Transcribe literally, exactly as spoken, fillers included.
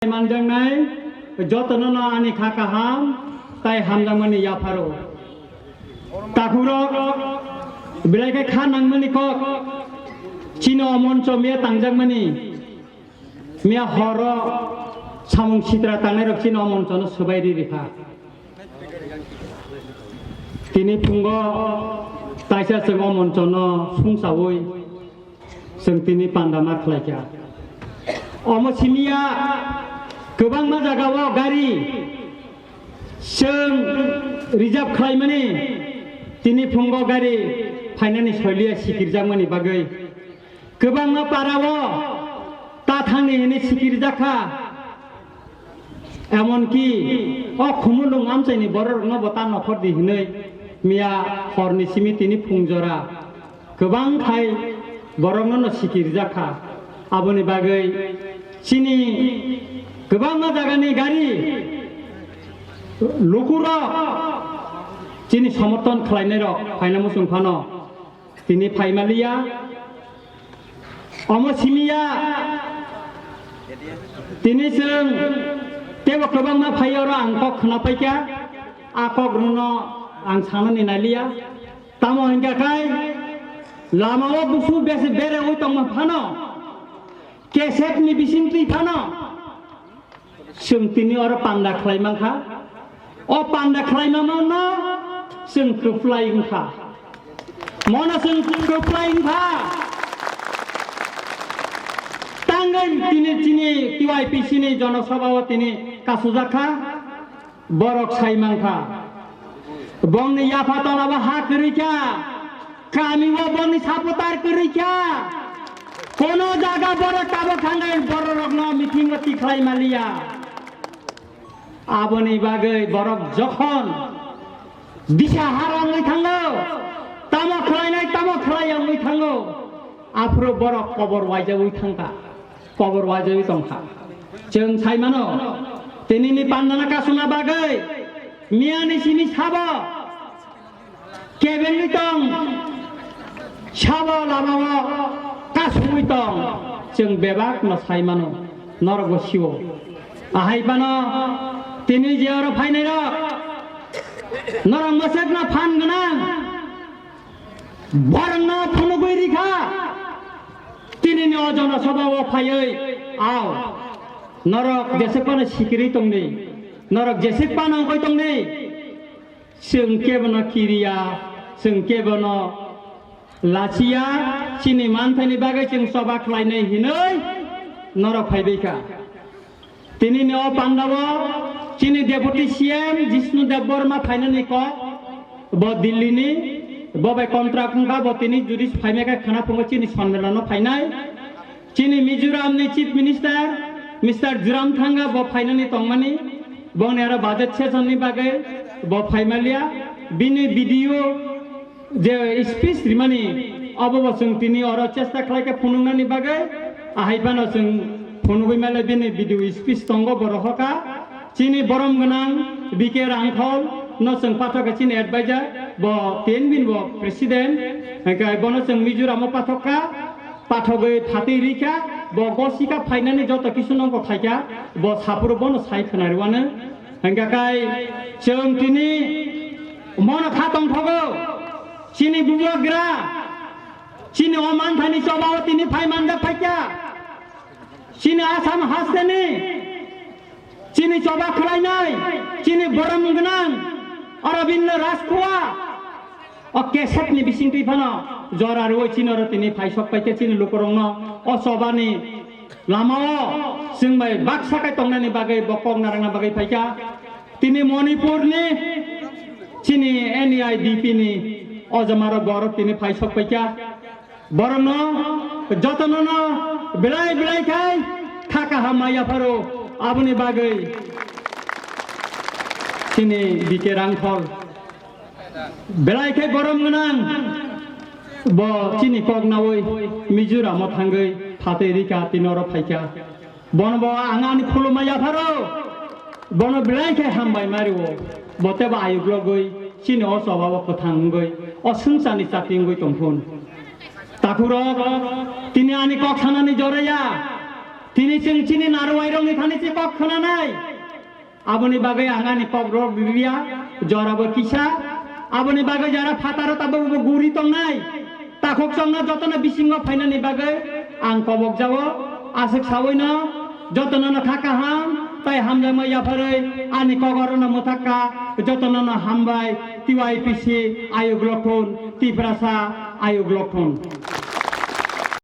manjaknai jotono no ani kha kaham tai hamjakmani yapharo. Takhurok belai khe kha nangmani kok chini o moncho miya tangjakmani. Miya horo samung sitra tangnairok chini o monchono swbai ri rikha. Tini phungo taisa chwng o monchono sungsaui chwng tini panda ma khlaikha. Omo simiya kwbangma jagao gari chwng reserve khlaimani tini phungo gari phainani soiliya sikirjakmani bagwi. Kwbangma parao ta thangni hwnwi sikirjak kha, emonki o Khumulwng amchaini bororokno bo ta nokhor di hwnwi miya horni simi tini phung jora kwbang khai borokno no sikirjak kha. Aboni bagwi chini kwbangma jagani gari lukurok chini somorthon khlainairok phaina muchung phano tini phaimaliya. Omo simiya tini chwng tebo kwbangma phai oro ang kok khna paikha, a kok rwno ang sanani naliya. Tamo hwnkha khai lama o busu besi bere oi tongma phano, keset ni bising twi phano, chwng tini oro panda khlai mankha. O panda khlai mamano chwng kwplai wngkha. Mono chwng kwplai wngkha. Tangwi tini chini T Y P C ni jonosabha o tini kasujak kha. Borok sai mankha. Bongni yapha tola bo ha kwrwi kha. Kami o bongni supporter kwrwi kha. Kono jaga borok tabok thangwi bororokno meeting o tikhlai maliya. Aboni bagwi borok jokhon disa hara wngwi thango, tamo khlainai, tamo khlaiya wngwi thango, aphuru borok kobor waijagwi thangkha, kobor waijagwi tongkha. Chwng sai mano, tinini pandana kasuna bagwi miyani simi sabo kebengwi tong, sabo lamao kasungwi tong, chwng bebak no sai mano, norok bo siwo. Ahai phano tini je oro phainai rok, norok mwswk no phan gwnang, borok no phunugwi rikha, tini ni o jonosabha o phaiwi ao, norok jeswk phano sikirwi tongdi, norok jeswk phano wngwi tongdi. Chwng kebono kiriya, chwng kebono lachiya, chini manthaini bagwi chwng choba khlainai hinwi norok phaibaikha. Tinini o pandao chini Deputy C M Jishnu Debbarma phainani kok, bo Delhi ni, bo bai contract wngkha, bo tini judi phaimai khe khwna phungo chini sonmelano phainai. Chini Mizoram ni Chief Minister Mister Zoramthanga bo phainani tongmani, boni aro budget session ni bagwi bo phaimaliya, bini video je speech rimani obo bo chwng tini oro chesta khlai khe phunuknani bagwi, ahai phano chwng phunugwi male bini video speech tongo bo rohorkha. Chini borom gwnang B K Rangkhol no chwng pathok kha chini advisor, bo T N B ni bo president, hwnkhe bono chwng Mizoram o pathok kha, pathogwi phatwi rikha, bo gosika phainani joto kisu nongkho khaikha, bo saphuru bono sai khwnariwano. Hwnkhe kai chwng tini mono kha tongthogo, chini bubagra, chini o manthani chobao tini phai manjak phaikha, chini Assam hasteni chini choba khlainai, chini borom gwnang Aravind Rajkhua, o keset ni bisingtwi phano jora rwui chini oro tini phai sok paikha chini lukurokno o chobani lamao chwng bai baksa kai tongnani bagwi bo kok narwkna bagwi phaikha. Tini Manipur ni chini N E I D P ni o jamarok borok tini phai sok paikha. Borokno jotono no belai belai khai kha kaham ma yapharo, aboni bagwi chini B K Rangkhol belai khai borom gwnang, bo chini kok naui Mizoram o thangwi phatwi rikha, tini oro phaikha. Bono bo ang ani khulumma yapharo, bono belai khe hambai mario, bo tebo ayuk logwi chini o choba o kwthang wngwi o swngcharni chati wngwi tongphun. Takhurok, tini ani kok sanani joraya, Tini chwng chini narwai rokni thani se kok khwnanai. Aboni bagwi ang ani kok rok riya, jorabo kisa. Aboni bagwi jara phataro tabuk bo guri tongnai. Takhuk chongno jotono bisingo phainani bagwi ang kobok jago. Aswk sawi no jotono no kha kaham tai hamjakma yapharwi ani kok orono mwthak kha. Jotono no hambai, T Y P C ayuk lokhun, Tiprasa ayuk lokhun.